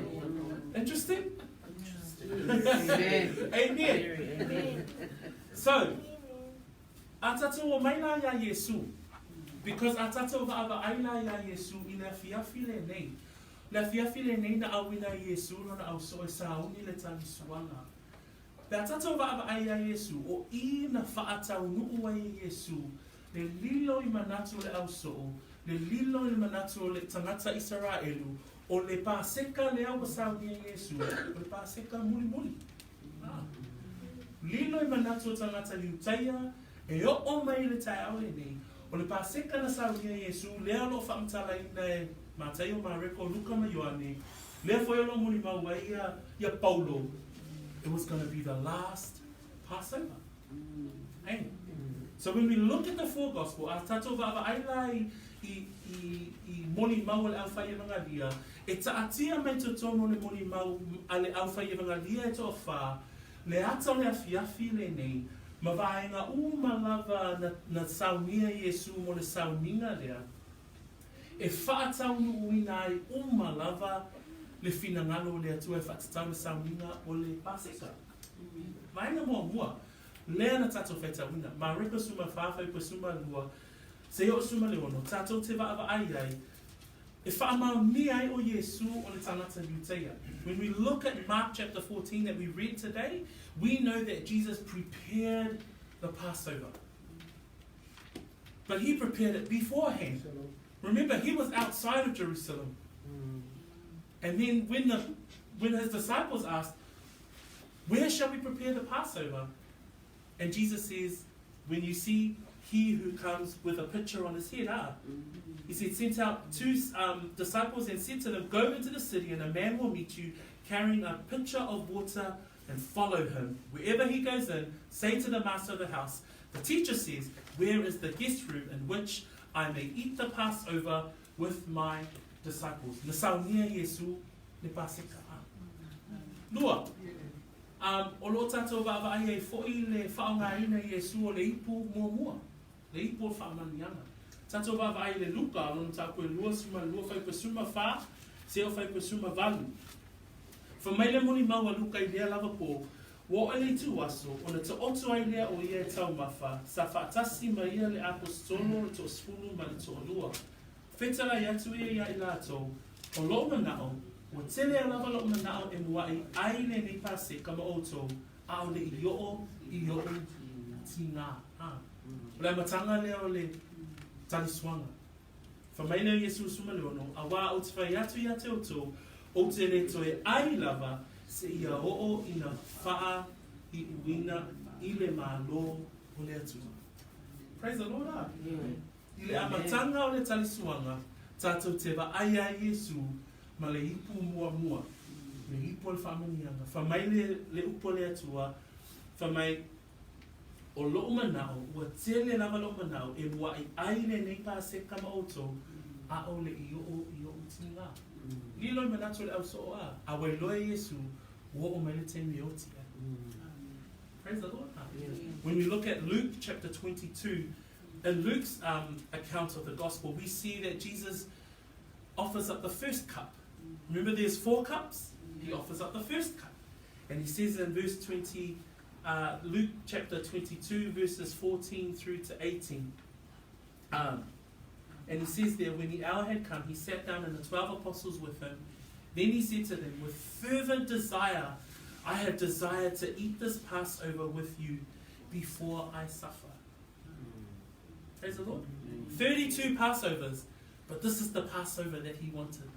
S1: Interesting? Amen. Amen. So, a tātou o mai la ia Iesu, because a tātou vaava ai la ia Iesu i le afiafi le nei. Le afiafi le nei na awina Iesu lona au so e sauni le talisuaga. Le a tātou vaava ai ia Iesu, o i na whaatau nuu ai Iesu, le lilo i manatu le au soo, le lilo i manatu le tangata Israelu, o le paseka le au sauni e Iesu, o le paseka muli muli. Lilo i manatu o tangata Iutaia, e o o mai le tae le nei, o le paseka na sauni e Iesu, lea lo whaamtala ina e Mataio, Mareko, Luka ma Ioane, lea foi o lo muli maua ia Paulo. It was going to be the last Passover. Hey. So when we look at the four gospel, a tātou vaava ai la i moli mau le au whai evangalia, e taatia mai tōtono le moli mau a le au whai evangalia e tō whā, le ata o le afiafi le nei, ma vaenga uma lava na saunia Iesu mo le sauniga lea, e whaataunu uina ai uma lava le finangalo le atua e whaatatau le sauniga o le Paseka. Vaenga mua mua, lea na tātou whaitauina, ma reka suma whāwhai pa suma lua, se o suma le ono, tātou te vaava ai ai, e whaamau ni ai o Iesu o le tangata Iutaia. When we look at Mark chapter 14 that we read today, we know that Jesus prepared the Passover. But he prepared it beforehand. Remember, he was outside of Jerusalem. And then when, the, when his disciples asked, Where shall we prepare the Passover? And Jesus says, When you see he who comes with a pitcher on his head, ah. He said, Sent out two um, disciples and said to them, Go into the city, and a man will meet you carrying a pitcher of water and follow him. Wherever he goes in, say to the master of the house, The teacher says, Where is the guest room in which I may eat the Passover with my disciples? Na saunia Iesu le Paseka. Lua, um, o lo tātou vaavaai ai fo'i le whaongaina Iesu o le ipu muamua, le ipu o whaamanianga. Tātou vaavaai le Luka, o lona tāku e lua suma lua whai pasuma whā, se o whai pasuma valu. Fa mai le moni mau a Luka i lea lava pō, ua oo i le itu aso, ona taoto ai lea o ia e taumafa, sa faatasi ma ia le Aposetolo le toasefulu ma le toalua. Fetalai atu ia iā i latou, O loʻu manaʻo, ua tele lava loʻu manaʻo e muaʻi ai lenei Paseka ma ʻoutou, ʻaʻole i oʻo i oʻu tigā. O le amataga lea o le talisuaga. Fai mai lea o Iesu suma le ono, auā ou te fai atu iā te outou, ou te le toe ʻai lava seia oo ina faaiuina i le Malo o le Atua. Praise the Lord, ah. I le amataga o le talisuaga, tatou te vaai ai Iesu ma le ipu muamua, le ipu o le faamanuiaga. Fai mai le, le upu a le Atua, fai mai, O loʻu manaʻo, ua tele lava loʻu manaʻo e muaʻi ai lenei Paseka ma ʻoutou, ʻaʻole i oʻo i oʻu tigā. Lilo i manatu o le ʻausoo a, a ua iloa e Iesū, ua oo mai le taimi e oti ai. Praise the Lord. When we look at Luke chapter 22, in Luke's um, account of the gospel, we see that Jesus offers up the first cup. Remember, there's four cups? He offers up the first cup. And he says in verse 20, uh, Luke chapter 22, verses 14 through to 18. Um, and he says there, when the hour had come, he sat down and the 12 apostles with him. Then he said to them, With fervent desire, I have desired to eat this Passover with you before I suffer. Praise the Lord. 32 Passovers, but this is the Passover that he wanted.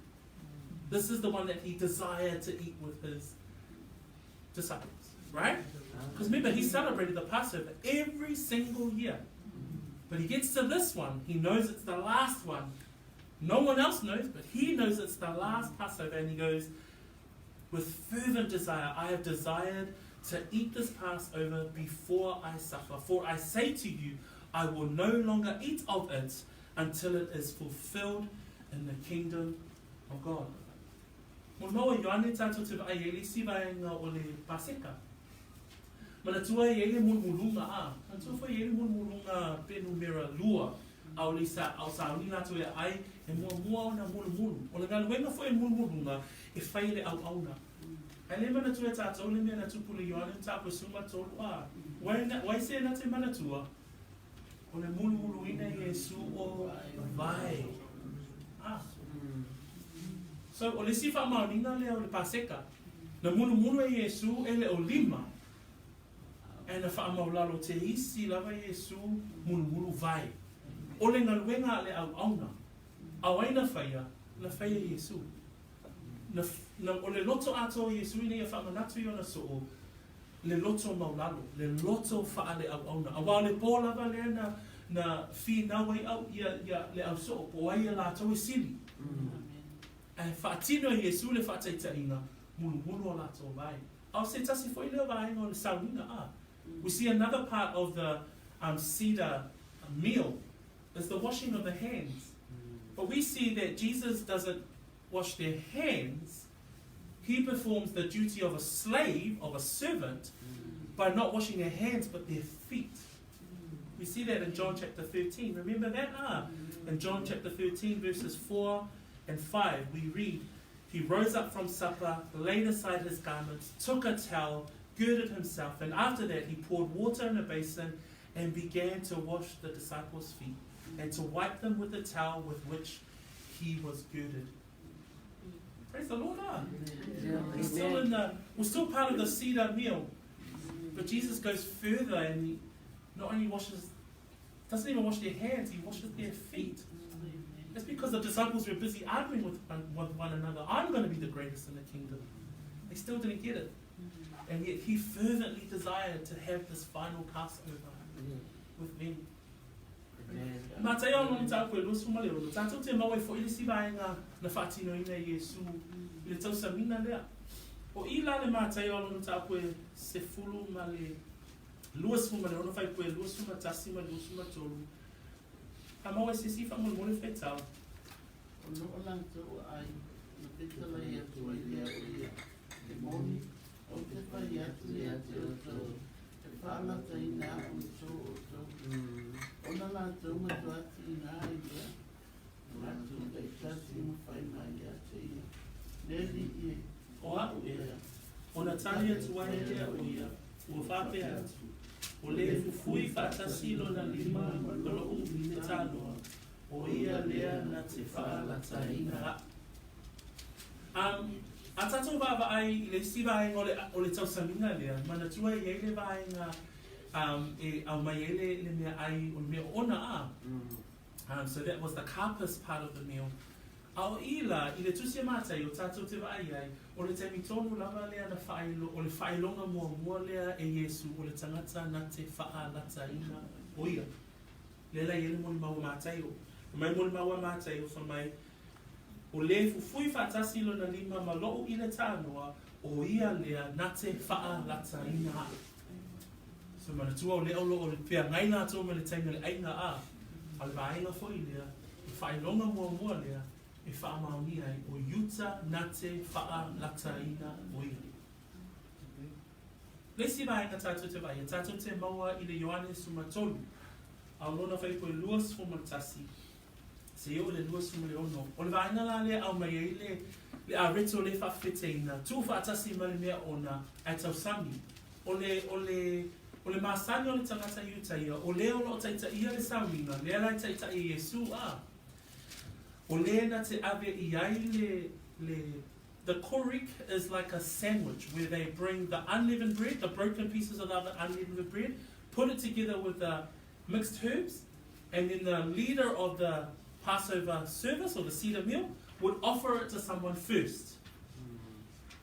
S1: This is the one that he desired to eat with his disciples, right? Because remember, he celebrated the Passover every single year. But he gets to this one, he knows it's the last one. No one else knows, but he knows it's the last Passover, and he goes, With fervent desire, I have desired to eat this Passover before I suffer. For I say to you, I will no longer eat of it until it is fulfilled in the kingdom of God. Mo mau Ioane tātou te vaai e le isi vaega o le Paseka. Manatua e iai le mulumuluga a, manatua foi e iai le mulumuluga pe numera lua, aole i sa, ao sauni latou e aai e muamua ona mulumulu. O le galuega foi e mulumuluga e fai e le auauna. Ae le manatua e tatou le mea na tupu le Ioane mataupu e 13 a, wai, wai se na te manatua, o le mulumuluina Iesu o vae. A. So, o le isi faamaoniga lea o le Paseka, na mulumulu e Iesu e le o lima, ae na faamaulalo te isi lava Iesu mulumulu vae. O le galuega a le auauna, ao ai na faia, na faia e Iesu. Na, na, o le loto atoa o Iesu ina ia faamanatu i ona soo, le loto maulalo, le loto faaleauauna. Auā o le pō lava lea na, na finau ai au, ia, ia le ausoo, po o ai ia latou e sili. Ae faatino e Iesu le faataitaiga, mulumulu o latou vae. A o se tasi foi lea vaega o le sauniga, a. We see another part of the um, Seder meal is the washing of the hands. But we see that Jesus doesn't wash their hands, he performs the duty of a slave, of a servant, by not washing their hands but their feet. We see that in John chapter 13. Remember that? Ah, in John chapter 13, verses 4 and 5, we read, He rose up from supper, laid aside his garments, took a towel, girded himself, and after that he poured water in a basin and began to wash the disciples' feet and to wipe them with the towel with which he was girded. Praise the Lord. Ah. He's still in the, we're still part of the Seder meal. But Jesus goes further and he not only washes Doesn't even wash their hands, he washes their feet. It's because the disciples were busy arguing with one another. I'm going to be the greatest in the kingdom. They still didn't get it. And yet he fervently desired to have this final Passover with them. Mataio lona mataupu e 26, tātou te mau ai foʻi le isi vaega na faatinoina e Iesu i le tausamiga lea. O i la le Mataio lona mataupu e sefulu ma le 26 faipue 21 ma le 23. A maua e se isi faamolemole faitau.
S2: Ona o latou ai, na fetalai atu ai lea o ia, E moni, ou te fai atu ia te outou, e faalataina au i so outou, ona latou matua tiga ai lea, na latou taitasi ma fai mai ia te ia, Le Alii e.
S1: O a'u ea, ona tali atu ai lea o ia, ua faapea atu, O le fufui faatasi lona lima ma lo'u i le tanoa, o ia lea na te faalataina a'u. Um, a tatou vaavaai i le isi vaega o le, o le tausamiga lea, manatua e i ai le vaega um, e aumai ai le, le meaai o le mea oona a. So that was the carpus part of the meal. A o i la, i le Tusi a Mataio, tatou te vaai ai, o le taimi tonu lava lea na whaailo, o le whaailonga muamua lea e Iesu o le tangata na te whaalataina o ia. Lea la i ai le molimau a Mataio. Fai mai molimau a Mataio, fai mai, O le fufui faatasi lona lima ma lo'u i le tanoa, o ia lea na te whaalataina a'u. So manatua o lea o loo feagai latou ma le taimi o le aiga a, a o le vaega foi lea, le faailoga muamua lea e faamaonia ai o Iuta na te faalataina o ia. Le isi vaega tatou te vaaia, tatou te maua i le Ioane 13, a o lona fuaiupu e 21, seia oo i le 26. O le vaega la lea e aumai ai le, le areto le faafefeteina, tuufaatasi ma le mea ona, ae tausami. O le, o le, o le masani o le tagata Iutaia, o le o loo taitaia le sauniga, lea la e taitai e Iesu, a. O le na te ave i ai le, le, The korek is like a sandwich where they bring the unleavened bread, the broken pieces of the unleavened bread, put it together with the mixed herbs, and then the leader of the Passover service or the Seder meal would offer it to someone first.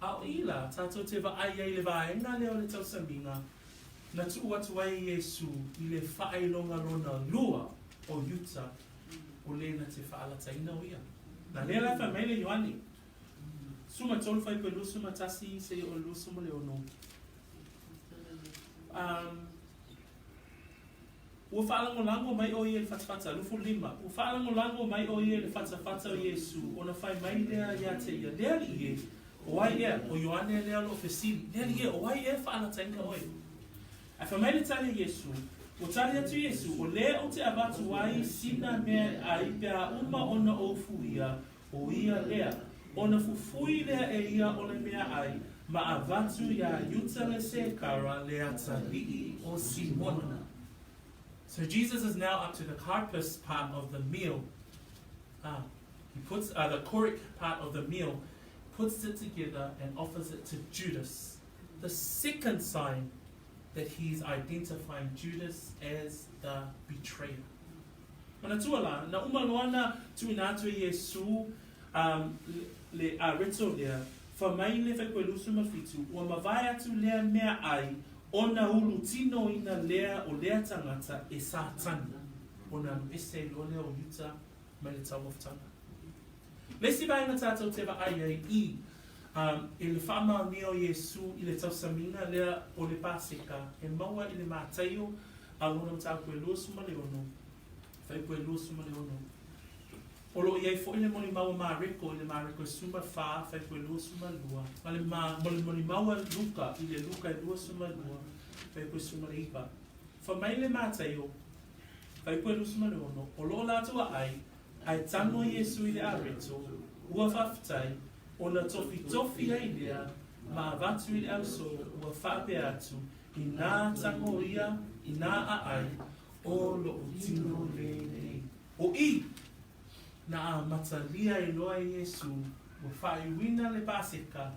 S1: A o i la, tātou te vaai ai le vaega lea o le tausamiga, na tuu atu ai e Iesu i le faailoga lona lua o Iuta o le na te faalataina o ia. Na lea la e fai mai le Ioane, suma tolu fuaiupu e 21 seia o le 26. Um, Ua faalagolago mai ʻo ia i le fatafata, 25, ua faalagolago mai ʻo ia i le fatafata o Iesū, ona fai mai lea iā te ia, Le Alii e, ʻo ai ea? ʻO Ioane lea o loʻo fesili, Le Alii e, ʻo ai ea e faalataina ʻoe? Ae fai mai le tali a Iesū, Ua tali atu Iesū, ʻO lea ou te avatu ai sina mea e ʻai pe a uma ona ou fuia, ʻo ia lea. Ona fufui lea e ia o le meaʻai, ma avatu iā Iuta le Sekara le atalii o Simona. So Jesus is now up to the carpus part of the meal. Ah, he puts uh, the korek part of the meal, puts it together and offers it to Judas. The second sign that he's identifying Judas as the betrayer. Manatua la, na uma loa na tuuina atu e Iesu um, le areto lea, fa mai le fuaiupu e 27, ua mavae atu lea mea ai, ona ulu tinoina lea o lea tagata e Satani, ona alu ese ai loa lea o Iuta mai le taumafatanga. Le isi vaega tatou te vaai ai i, um, i le faamaonia o Iesu i le tausamiga lea o le Paseka, e maua i le Mataio a lona mataupu e 26, fuaiupu e 26. O lo o i ai foi le molimau a Mareko i le Mareko e 14, fuaiupu e 22, ma le ma, ma le molimau a Luka i le Luka e 22, fuaiupu e 19. Fai mai le Mataio, fuaiupu e 26, o lo o latou aai, ae tago Iesu i le areto, ua faafetai, ona tofitofi ai lea, ma avatu i le ausoo, ua faapea atu, Inā tango ia, inā aai, o loʻu tino lenei. O i! Na amatalia ai loa e Iesu, ua faaiuina le Paseka,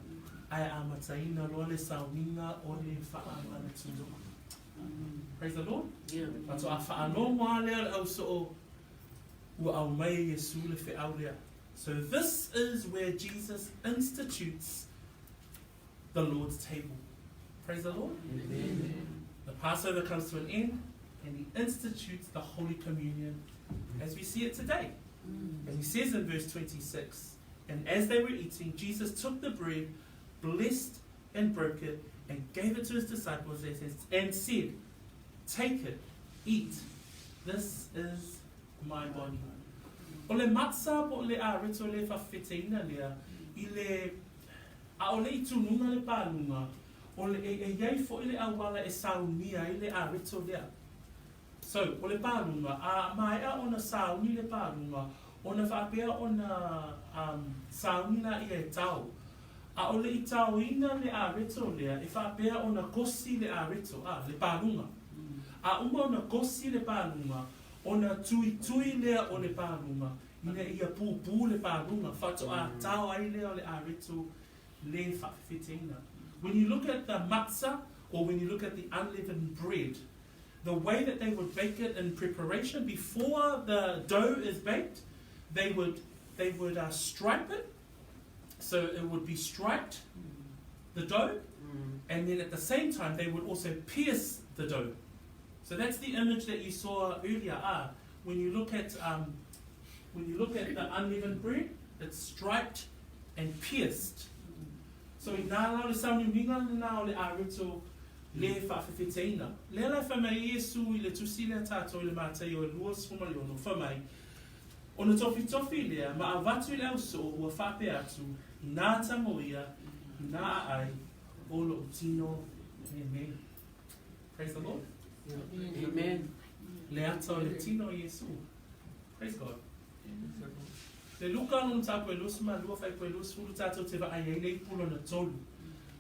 S1: ae amataina loa le sauniga o le faamanatuga. Praise the Lord. Faatoa faalogo lava lea o le ausoo ua aumai e Iesu le feau lea. So this is where Jesus institutes the Lord's table. Praise the Lord. Amen. The Passover comes to an end and he institutes the Holy Communion as we see it today. And he says in verse 26 And as they were eating, Jesus took the bread, blessed and broke it, and gave it to his disciples and said, Take it, eat, this is my body. O le matsa po o le areto le fafeteina lea i le ʻaʻole i tunuga le pāluga, o le e, e iai foʻi le auala e saunia ai le areto lea. So, o le pāluga, a maea ona sauni le pāluga, ona faapea ona um, sauni laia e tao. ʻAʻole i taoina le areto lea e faapea ona kosi le areto, a, le pāluga. A uma ona kosi le pāluga, ona tuitui lea o le pāluga, ina ia pūpū le pāluga, faatoa tao ai lea o le areto le faafefeteina. When you look at the matzah, or when you look at the unleavened bread, the way that they would bake it in preparation before the dough is baked, they would they would uh, stripe it, so it would be striped, the dough, and then at the same time they would also pierce the dough. So that's the image that you saw earlier. Ah, when you look at um, when you look at the unleavened bread, it's striped and pierced. So i nā la o le sauniuniga lenā o le areto le faafefeteina. Lea la e fai mai ai Iesu i le tusi lea tatou i le Mataio e 26, fai mai, Ona tofitofi lea, ma avatu i le ausoo ua faapea atu, Inā tango ia, inā aai, o lou tino lenei. Praise the Lord.
S3: Amen.
S1: Le ata o le tino o Iesu. Praise God. Le Luka lona mataupu e 22 faipua e 20 tatou te vaai ai le ipu lona tolu.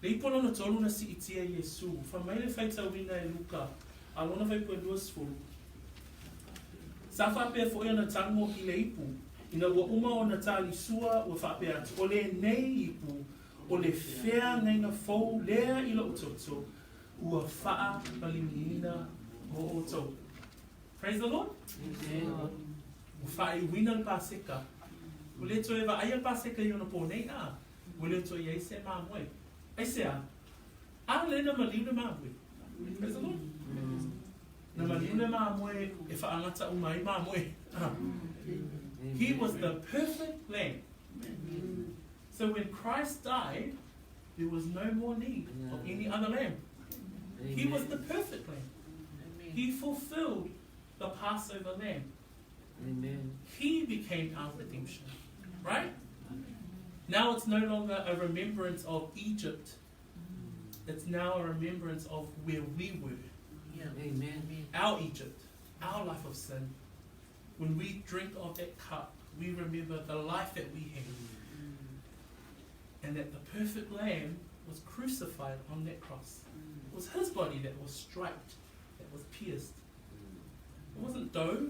S1: Le ipu lona tolu na siitia Iesu. Fai mai le faitauina e Luka a lona faipua e 20. Sa faapea foi ona tago i le ipu, ina ua uma ona talisua ua faapea atu, O lenei ipu, o le feagaiga fou lea i lou toto, ua faamalimiina mo outou. Praise the Lord.
S3: Amen.
S1: Ua faaiuina le Paseka. Ua le toe vaaia le Paseka i ona pō nei, a ua le toe i ai se mamoe. Aisea? A le na maliu le mamoe. Praise the Lord. Na maliu le mamoe e whaangata uma ai mamoe. He was the perfect lamb. So when Christ died, there was no more need of any other lamb. He was the perfect lamb. He fulfilled the Passover lamb.
S3: Amen.
S1: He became our redemption. Right? Now it's no longer a remembrance of Egypt. It's now a remembrance of where we were.
S3: Yeah. Amen.
S1: Our Egypt, our life of sin. When we drink of that cup, we remember the life that we had. And that the perfect lamb was crucified on that cross. It was his body that was striped, that was pierced. It wasn't dough.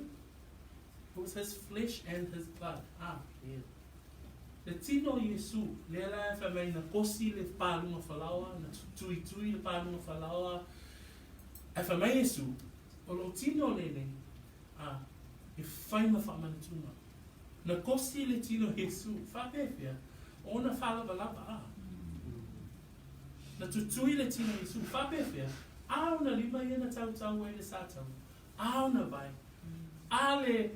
S1: It was his flesh and his blood. Ah.
S3: Yeah.
S1: Le tino o Iesu, lea la e fai mai na kosi le pāluga falaoa, na tuitui le pāluga falaoa. Ae fai mai Iesu, o lou tino lenei, a, e fai ma faamanatuga. Na kosi le tino o Iesu, faapefea, o ona faalavalava, a. Na tutui le tino o Iesu, faapefea, a ona lima ia na tautau ai le satau, a ona vae, a le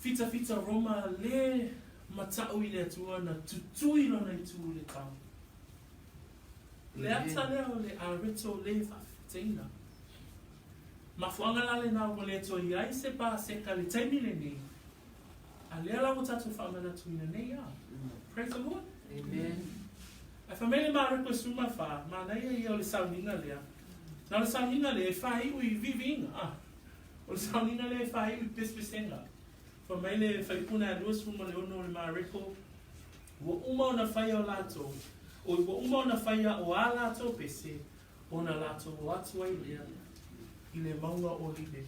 S1: fitafita Roma le mataʻu i le Atua na tutui lona itu i le tau. Le ata lea o le areto le faafeteina. Mafuaaga la lenā ua le toe i ai se Paseka le taimi lenei, a lea la ua tatou faamanatuina nei a. Praise the Lord.
S3: Amen.
S1: Ae fai mai le Mareko e 14, manaia ia o le sauniga lea. Na o le sauniga lea e faaiu i viviiga, a. O le sauniga lea e faaiu i pesepesega. Fai mai le faipuna e 26 o le Mareko, ua uma ona faia o latou, oi ua uma ona faia o ā latou pese, ona latou o atu ai lea i le mauga o Olive.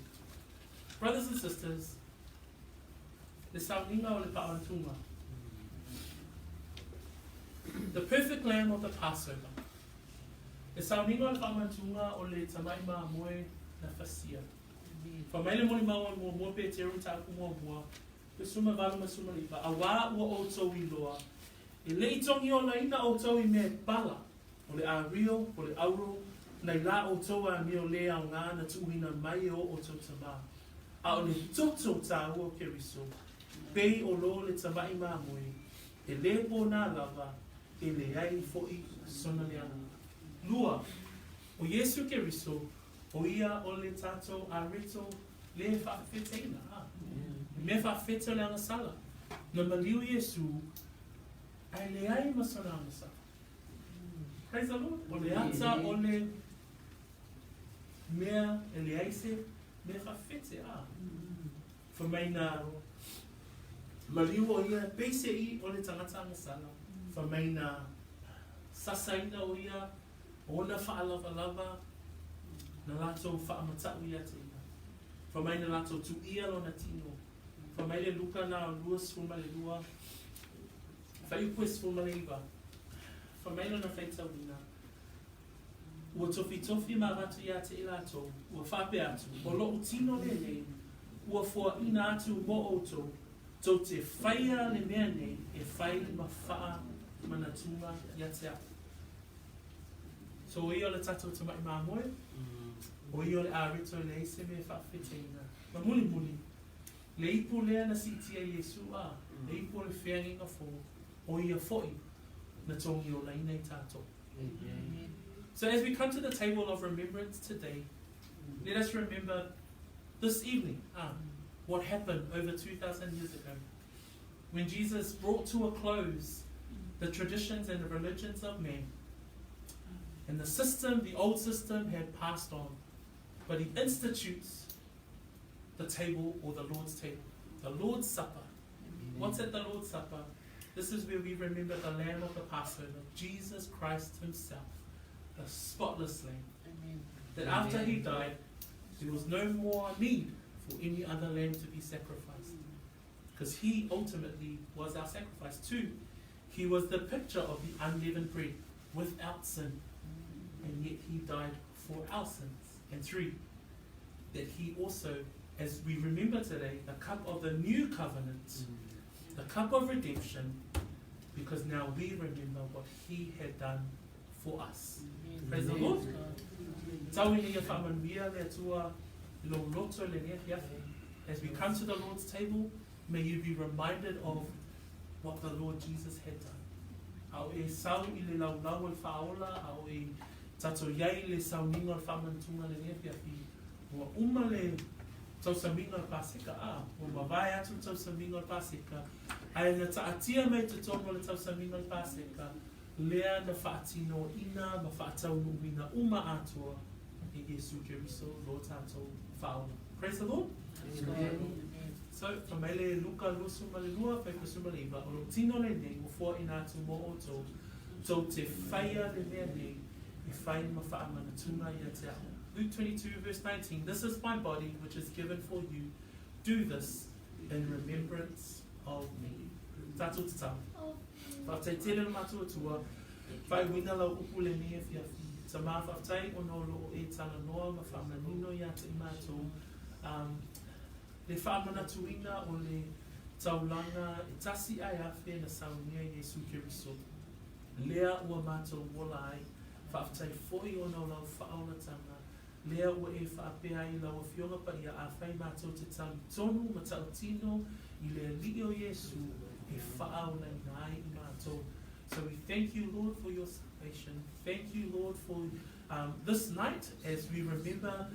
S1: Brothers and sisters, le sauniga o le paamanatuga. The perfect lamb of the Passover. Le sauniga o le paamanatuga o le tamai mamoe na fasia. Fai mai le molimau a muamua Peteru mataupu muamua, 18 ma 19, Auā ua outou iloa, e le i togiolaina outou i mea e pala, o le ario, po o le auro, nai la outou amio lē aoga na tuuina mai e o outou tamā, a o le toto tāua o Keriso, pei o lo le tamaʻi mamoe, e lē pōnā lava, e leai foʻi sona leaga. Lua, ʻo Iesū Keriso, ʻo ia o le tātou areto lē faafefeteina, a le mea faafefete o le agasala. Na maliu Iesū, a e leai ma sona agasala. Praise the Lord. O le ata o le mea e leai se mea faafefete, a. Fai mai na maliu ʻo ia, peiseʻi o le tagata agasala. Fai mai na sasaina ʻo ia, ona faalavalava na latou faamataʻu ia te ia. Fai mai na latou tuʻia lona tino. Fai mai le Luka na o 22, fuaiupu e 19. Fai mai lona faitauina, Ua tofitofi ma avatu ia te i latou, ua faapea atu, O loʻu tino lenei, ua foaʻina atu mo outou, tou te faia le mea nei e fai ma faamanatuga ia te a'u. So o ia o le tatou tamaʻi mamoe, o ia o le areto e leai se mea e faafefeteina. Ma mulimuli, le ipu lea na siitia e Iesu a, le ipu o le feagaiga fou, o ia foʻi na togiolaina i tatou. So as we come to the table of remembrance today, let us remember this evening what happened over 2,000 years ago when Jesus brought to a close the traditions and the religions of man. And the system, the old system, had passed on. But he institutes the table or the Lord's table, the Lord's Supper. What's at the Lord's Supper? This is where we remember the Lamb of the Passover, Jesus Christ himself, the spotless Lamb. Amen. That after he died, there was no more need for any other lamb to be sacrificed. Because he ultimately was our sacrifice. Two, he was the picture of the unleavened bread without sin. And yet he died for our sins. And three, that he also, as we remember today, the cup of the new covenant, the cup of redemption, because now we remember what he had done for us. Praise the Lord. Tau ina ia faamanuia le Atua i lou loto i lenei afiafi. As we come to the Lord's table, may you be reminded of what the Lord Jesus had done. A o e sau i le laulau o le faaola, a o e tatou iai i le sauniga o le faamanatuga lenei afiafi, ua uma le tausamiga o le Paseka, a, ua mavae atu le tausamiga o le Paseka, ae na taatia mai totonu o le tausamiga o le Paseka, lea na faatinoina ma faataunuuina uma atoa e Iesu Keriso lo tatou Faaola. Praise the Lord. Amen. So, fai mai le Luka 22, 49, O lou tino lenei ua foaina atu mo outou, tou te whaia le mea nei, e whai ma whaamanatuna ia te a'u. Luke 22 verse 19, This is my body which is given for you, do this in remembrance of me. Tātou tatau. Faafetai tele le matou Atua, faaiuina lau upu lenei afiafi. Tamā faafetai ona o lo o e talanoa ma faamanino iā te i matou, um, le faamanatuina o le taulaga e tasi ae afe na saunia Iesu Keriso. Lea ua matou ola ai, faafetai foi ona o lau faaolatanga, lea ua e faapea ai i lau Afioga Paia afai matou te talitonu ma tautino i le Alii o Iesu e faaolaina ai i matou. So we thank you, Lord, for your salvation. Thank you, Lord, for this night as we remember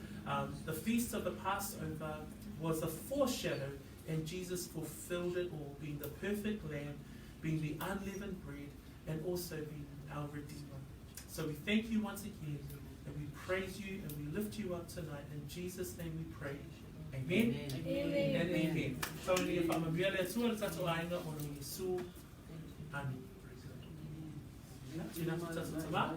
S1: the feast of the Passover was a foreshadow, and Jesus fulfilled it all, being the perfect lamb, being the unleavened bread, and also being our Redeemer. So we thank you once again, and we praise you, and we lift you up tonight. In Jesus' name we pray. Amen. Amen. And amen. Tau ina ia faamanuia le Atua i le tatou aiga ona o Iesu. Amene. Tena atu tatou tama.